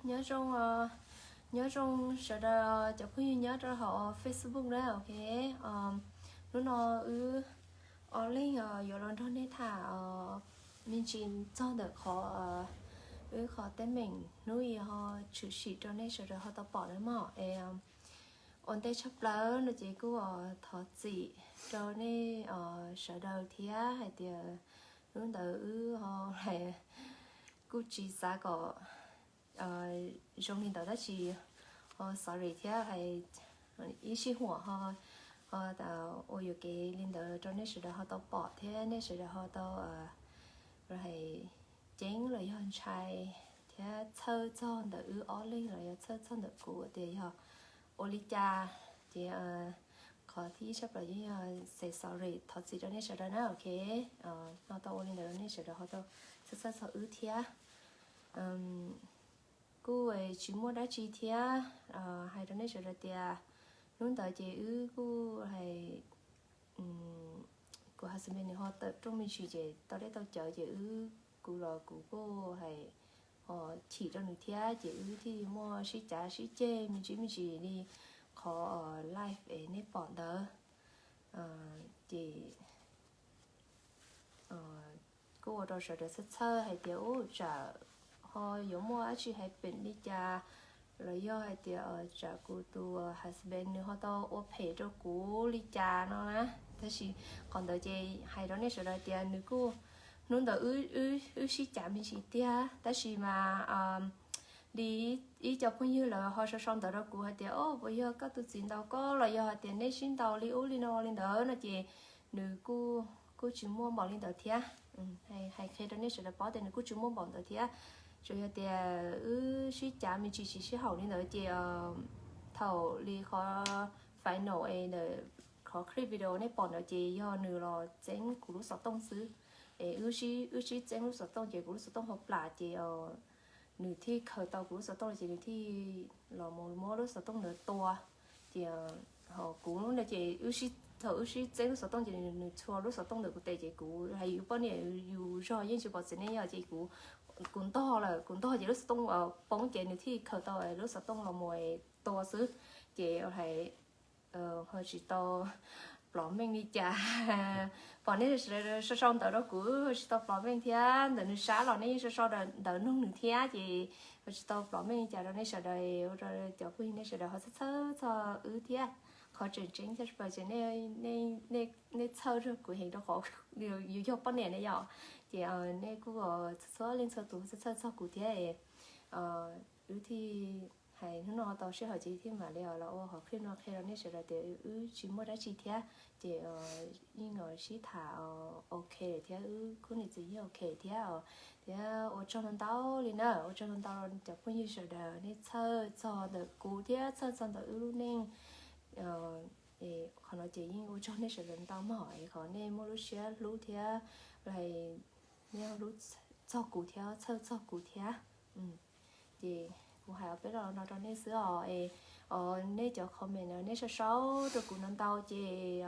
Nyob zoo, nyob zoo sawv daws cov phooj ywg nyob rau hauv Facebook na, ok. Hnub no wb ob leeg yuav los nrog nej tham me ntsis txog ntawm qhov wb qhov teeb meem hnub i ho tshwm sim rau nej sawv daws ho tau pom na mog. Es ua ntej tshaj plaws no ces kuj thov txim rau nej sawv daws thiab hais tias hnub ntawd wb ho kuj tsis xav kom zoo li ntawd tab sis ho sorry thiab hais ib sij huam ho ua yuam kev li ntawd rau nej sawv daws ho tau pom thiab nej sawv daws ho tau hais ceeb los yog ntshai thiab txhawj txog ntawm wb ob leeg los yog txhawj txog ntawm kuv tias yog ua li cas ces qhov thib ib tshaj plaws yeej yog say sorry, thov txim rau nej sawv daws na, ok. Ho tau ua li ntawd nej sawv daws ho tau txhawj txhawj txog wb thiab. Kuj tsis muaj dab tsi thiab, hais rau nej sawv daws tias hnub ntawd ces wb kuj hais kuv husband nws ho tawm rooj me ntsis ces tau dej tau cawv ces wb, kuv los kuv kuj hais ho chim rau nws thiab ces wb thiaj muaj sib cav sib ceg me ntsis me ntsis li qhov live es nej pom ntawd. Ces kuj ua rau sawv daws txhawj txhawj hais tias ub tsam ho yuav muaj dab tsi hais pem li cas los yog hais tias tsam kuv tus husband nws ho tau ua phem rau kuv li cas no na. Tab sis qhov ntawd ces hais rau nej sawv daws tias nws kuj, hnub ntawd wb sib cav me ntsis tiag tab sis mas li ib co phooj ywg lawv ho sau sau ntawv rau kuv hais tias o puas yog koj tus txiv ntaus koj los yog hais tias nej sib ntaus li ub li no li ntawd no ces nws kuj tsis muaj npaum li ntawd thiab. Hais qhia rau nej sawv daws paub tias nws kuj tsis muaj npaum ntawd thiab. Tsuas yog tias wb sib cav me ntsis tsis sib haum li ntawd ces thaum li qhov final es ntawm qhov clip video nej pom ntawd ces yog nws los txeeb kuv lub xov tooj xwb. Es wb sib txeeb lub xov tooj ces kuv lub xov tooj ho plam ces nws thiaj khaws tau kuv lub xov tooj ces nws thiaj los mus muab lub xov tooj ntawd tua. Ces ho kuv lub ntawd ces wb sib, thaum wb sib txeeb lub xov tooj ces nws txhua lub xov tooj ntawm kuv tes ces kuv hais yus poj niam yus zog yeej tsis pom txiv neej yog ces kuv, kuv ntog lawm, kuv ntog ces lub xov tooj poob ces nws thiaj khaws tau lub xov tooj los mus tua xwb. Ces hais ho tsis tau plov meej li cas. Pom nej sau sau ntawv rau kuv ho tsis tau plov meej thiab, ntawm nws sab los nej yeej sau sau ntawv nug nws thiab ces ho tsis tau plov meej li cas rau nej sawv daws, ua rau cov phooj ywg nej sawv daws ho txhawj txhawj txog wb thiab. Qhov tseem tseeb tshaj plaws ces nej txhawj rau kuv heev rau qhov yus yog poj niam ne yom. Ces nej kuj txhua leej txhua tus txhawj txhawj txog kuv thiab. Wb thiaj hais hnub no tau sij hawm ces thiaj mam li los ua qhov clip no qhia rau nej sawv daws tias wb tsis muaj dab tsi thiab ces yeej sib tham ok lawm thiab wb khub niam txiv yeej ok thiab. Thiab ua tsaug ntau ntau li na, ua tsaug ntau ntau cov phooj ywg sawv daws nej txhawj txog ntawm kuv thiab txhawj txog ntawm wb lub neej. Qhov no ces yeej ua tsaug nej sawv daws ntau mog es qhov nej muaj lub siab hlub thiab, nej hlub txog kuv thiab txhawj txog kuv thiab. Ces kuv hais ob peb lo no rau nej xwb os. Es nej cov comment no nej sau sau rau kuv no ntau ces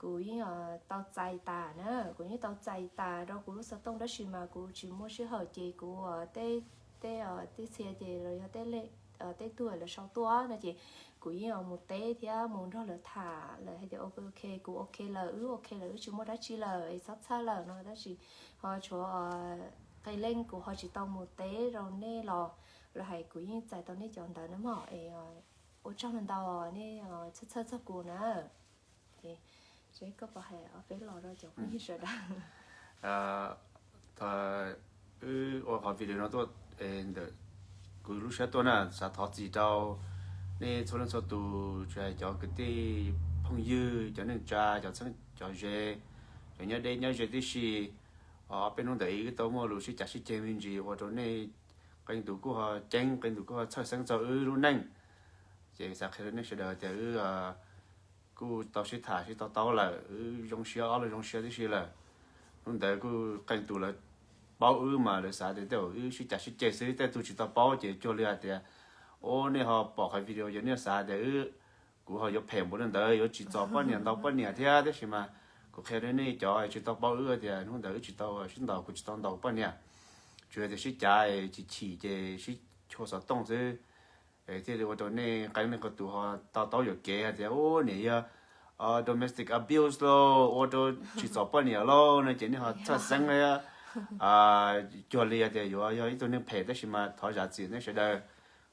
kuv yeej tau txais tas na, kuv yeej tau txais tas rau kuv lub xov tooj tab sis mas kuv tsis muaj sij hawm ces kuv tej, tej txhia ces los yog tej tug lawv sau tuaj no ces kuv yeej mus teb thiab mus nrog lawv tham, lawv hais tias ok, kuv ok lawm, wb ok lawm, wb tsis muaj dab tsi lawm es txhob txhawj lawm no tab sis ho tshuav qee leej kuv ho tsis tau mus teb rau nej los lawv hais kuv yeej txais tau nej cov ntawv na mog es ua tsaug ntau nej txhawj txhawj txog kuv na. Seb koj puas hais ob peb lo rau cov phooj ywg sawv daws. Thaum wb ua qhov video no tuaj ntawm kuv lub siab tuaj na xav thov txim rau nej txhua leej txhua tus, tsis hais cov kwv tij phooj ywg, cov neej tsa, cov txheeb cov ze, cov nyob deb nyob ze tib si. Ob peb hnub ntawd wb tau muaj lus sib cav sib ceg me ntsis ua rau nej qee tus kuj ho ceeb, qee tus kuj ho txhawj xeeb txog wb lub neej. Ces xav qhia rau nej sawv daws tias wb kuj tau sib tham sib tau taub lawm, wb zoo siab, ob leeg zoo siab tib si lawm. Hnub ntawd kuj qee tus lawv paub wb mas lawv xav tias tej zaum wb sib cav sib ceg xwb, tej tug tsis tau paub ces cuag li hais tias, ub, nej ho pom qhov video ces nej xav tias wb, kuv ho yuav phem npaum li ntawd, yuav tsis txom poj niam ntaus poj niam thiab. Tab sis mas kuv qhia rau nej cov tsis tau paub wb tias hnub ntawd wb tsis tau sib ntaus, kuv tsis tau ntaus poj niam, tsuas yog tias sib cav chim chim ces sib chua xov tooj xwb. Thiaj li ua rau nej qee leej qee tus ho to taub yuam kev hais tias, u, niam yog domestic abuse lauj, ua rau tsis txom poj niam lauj no ces nej ho txhawj xeeb cuag li tias yuav yog ib tug neeg phem, tab sis mas thov zam txim nej sawv daws.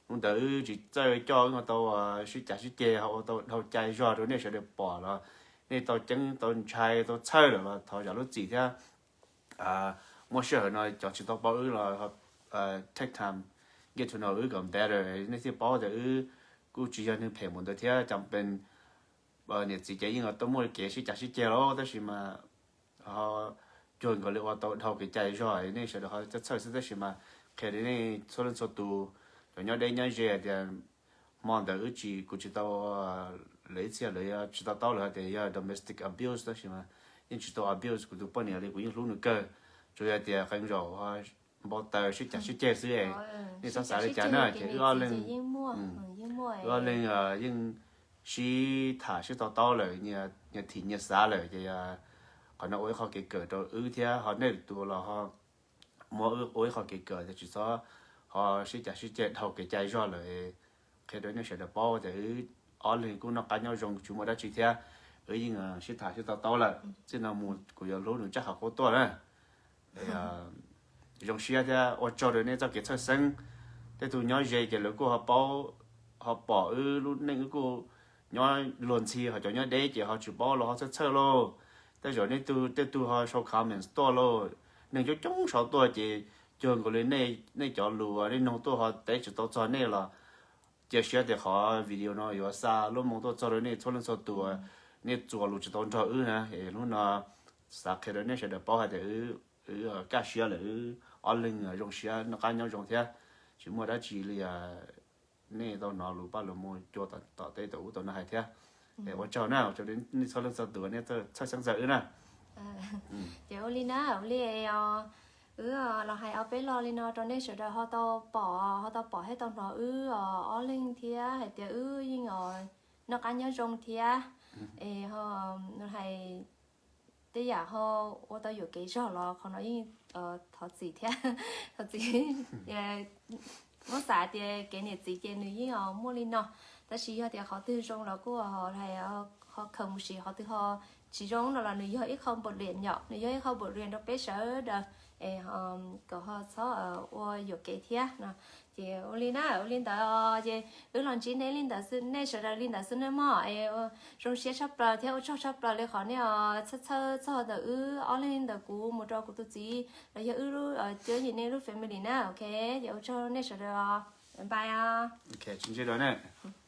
Hnub ntawd wb tsis txawj coj wb ho tau sib cav sib ceg, ho ua tau dhau cai zog rau nej sawv daws pom los nej tau ceeb tau ntshai tau txhawj lawm los thov zam lub txim thiab. Muaj sij hawm no cov tsis tau paub wb los take time get to know wb kom better, nej thiaj paub tias wb kuj tsis yog neeg phem mus ntawd thiab. Cam pees niam txiv ces yeej tuaj muaj kev sib cav sib ceg los tab sis mas ho cuag nkaus li ua tau dhau kev cai zog, nej sawv daws ho txhawj xwb, tab sis mas qhia rau nej txhua leej txhua tus, cov nyob deb nyob ze tias hmo ntawd wb tsis, kuv tsis tau, lawv ib txhia lawv tsis tau taub lawv hais tias yog domestic abuse, tab sis mas yeej tsis tau abuse kuv tus poj niam li, kuv yeej hlub nws kawg. Tsuas yog tias qee zaum npau taws sib cav sib ceg xwb. Nej txhob xav li cas na, ces wb ob leeg, wb ob leeg yeej sib tham sib to taub lawm, nyias thim nyias xav lawm ces qhov no ua ib qho kev kawm rau wb thiab ho nej tus los ho muab wb ua ib qho kev kawm tias tsis txhob ho sib cav sib ceg dhau kev cai zog lawm. Qhia rau nej sawv daws paub tias wb ob leeg kuj noj qab nyob zoo tsis muaj dab tsi thiab, wb yeej sib tham sib to taub lawm, txij no mus kuv yuav hlub nws tshaj qhov qub tuaj na. Zoo siab thiab ua tsaug rau nej txoj kev txhawj xeeb. Tej tug nyob ze ces lawv kuj ho paub, ho pom wb lub neej wb kuj nyob luag ntxhi, ho cov nyob deb ces ho tsis paub los ho txhawj txhawj lauj. Tej zaum nej tej tug ho sau comments tuaj lauj, neeg coob coob sau tuaj ces cuag nkaus li nej cov lus nej noog tuaj ho teb tsis tau txog nej los cia siab tias qhov video no yuav xa lub moo tuaj txog rau nej txhua leej txhua tus, nej txuas lus tsis tau nrog wb na. Hnub no xav qhia rau nej sawv daws paub hais tias wb kaj siab lawm, wb ob leeg zoo siab noj qab nyob zoo thiab, tsis muaj dab tsi li nej tau hnov lus paj lus mus cua tom teb tom ub tom no hais thiab. Ua tsaug na, ua tsaug nej txhua leej txhua tus nej txhawj xeeb txog wb na. Ces ua li na, ua li wb los hais ob peb lo li no rau nej sawv daws ho tau pom, ho tau pom thiab tau hnov wb ob leeg thiab hais tias wb yeej noj qab nyob zoo thiab. Es hais tej yam ho ua tau yuam kev zog los qhov no yeej thov txim thiab, thov txim. Muab xav tias kev niam txiv ces nws yeej muaj li no, tab sis yog tias qhov twg zoo los kuj hais, ho khaws mus siv, qhov twg ho tsis zoo no los nws yog ib qho npaum liam yom, nws yog ib qho npaum liam rau peb sawv daws, es kom ho txhob ua yuam kev thiab no. Ces ua li na, ua li ntawd ces wb los ntsib nej li ntawd, nej sawv daws li ntawd xwb nej mog. Zoo siab tshaj plaws thiab ua tsaug tshaj plaws li qhov nej txhawj txhawj txog ntawm wb ob leeg ntawm kuv mus rau kuv tus txiv los yog wb lub, cov yim nej lub family na, ok. Ces ua tsaug nej sawv daws, bye os.